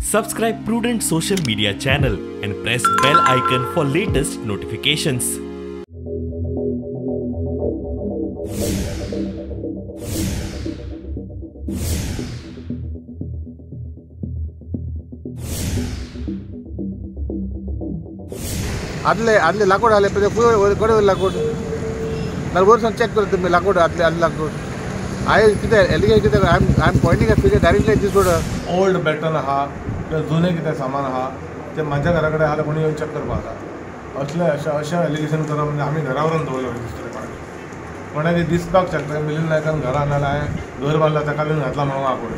Subscribe Prudent Social Media channel and press bell icon for latest notifications. आदले आदले लाकूड आले पळय फुडें लाकूड नाल्यार वयर चॅक करता तुमी लाकूड आदले आदले लाकूड हांवें कितें एलिगेशन कितें I am pointing a figure directly this road. Old batten आहा किंवा जुने कितें सामान आहा तें म्हाज्या घरा कडेन आहा कोणी येवन चॅक करपाक जाता. असले अशें अशें एलिगेशन करप म्हणजे आमी घरा व्हरून दवरलें दिसतलें कोणाक कोणाक दिसपाक शकता. मिलिंद नायकान घरा नाल्यार हांवें घर बांदलां ताका बीन घातलां म्हणून आपूण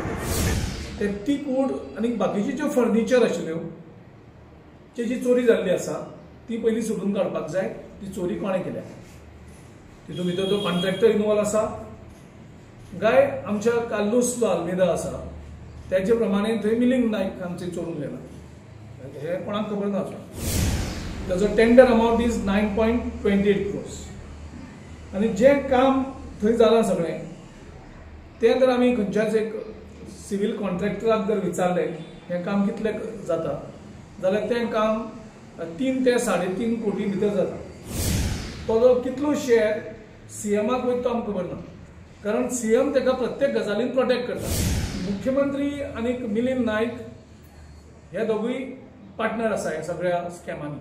ते ती कूड आनी बाकीची ज्यो फर्निचर आशिल्ल्यो तेजी चोरी जाल्ली आसा ती पयलीं सोदून काडपाक जाय. ती चोरी कोणें केल्या तितून भितर तो कॉन्ट्रॅक्टर इनवॉल्व आसा काय आमच्या कार्लूस जो आल्मेदा आसा तेजे प्रमाणे थंय मिलिंद नायक आमचे चोरून गेला हें कोणाक खबर ना. ताजो टेंडर अमावंट is 9.28 crores आनी जें काम थंय जालां सगळें तें जर आमी खंयच्याच एक सिवील कॉन्ट्रॅक्टराक जर विचारलें हें काम कितलें जाता जाल्यार तें काम 3 ते 3.5 कोटी भितर जाता. तो जो कितलो शेअर सीएमाक वयता तो आमकां खबर ना, कारण सीएम ताका प्रत्येक गजालीन प्रोटेक्ट करता. मुख्यमंत्री आनी मिलिंद नायक हे दोगूय पार्टनर आसा ह्या सगळ्या स्कॅमांनी.